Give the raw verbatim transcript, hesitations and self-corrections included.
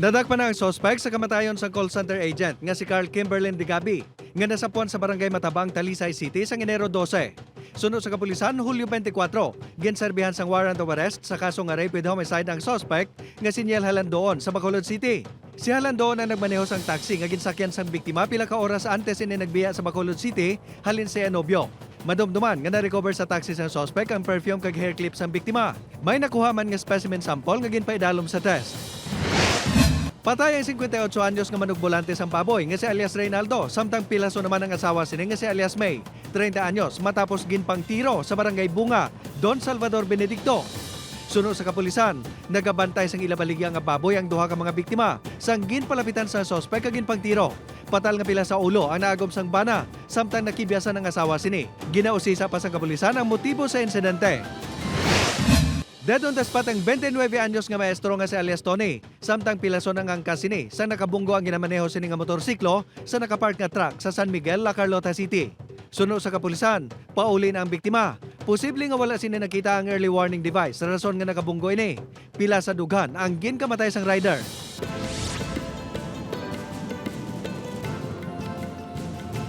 Nadakpan na ang suspek sa kamatayon sang call center agent nga si Carl Kimberlin Digabi, nga nasapuan sa Barangay Matabang, Talisay City, sang Enero dose. Suno sa kapulisan, Hulyo twenty-four, ginserbihan sang warrant of arrest sa kaso nga rape with homicide ang suspek nga si Niel Halandoon sa Bacolod City. Si Halandoon ang nagmaneho sang taxi nga ginsakyan sang biktima pila ka oras antes ini nagbiya sa Bacolod City halin sa Anobio. Madumduman nga na-recover sa taxi sang suspek ang perfume kag hair clip sang biktima. May nakuha man nga specimen sample nga ginpaidalom sa test. Patay ang singkwenta y otso anyos nga manugbolante sang baboy nga si alias Reynaldo, samtang pilason naman ang asawa sini nga si alias May, treinta anyos, matapos ginpangtiro sa Barangay Bunga, Don Salvador Benedicto. Suno sa kapulisan, nagabantay sang ila baligya nga baboy ang duha ka mga biktima sang ginpalapitan sang suspek kag ginpangtiro. Patal nga pila sa ulo ang naagom sang bana, samtang nakibyasan ang asawa sini. Ginausisa pa sang kapulisan ang motibo sa insidente. Dead on the spot ang twenty-nine anyos nga maestro nga si alias Tony, samtang pilason ang angkas sini sang nakabunggo ang ginamaneho sini nga motorsiklo sa nakapark nga truck sa San Miguel, La Carlota City. Suno sa kapulisan, pauli na ang biktima. Posible nga wala sini nakita ang early warning device, rason nga nakabunggo ini. Pila sa dughan ang ginkamatay sang rider.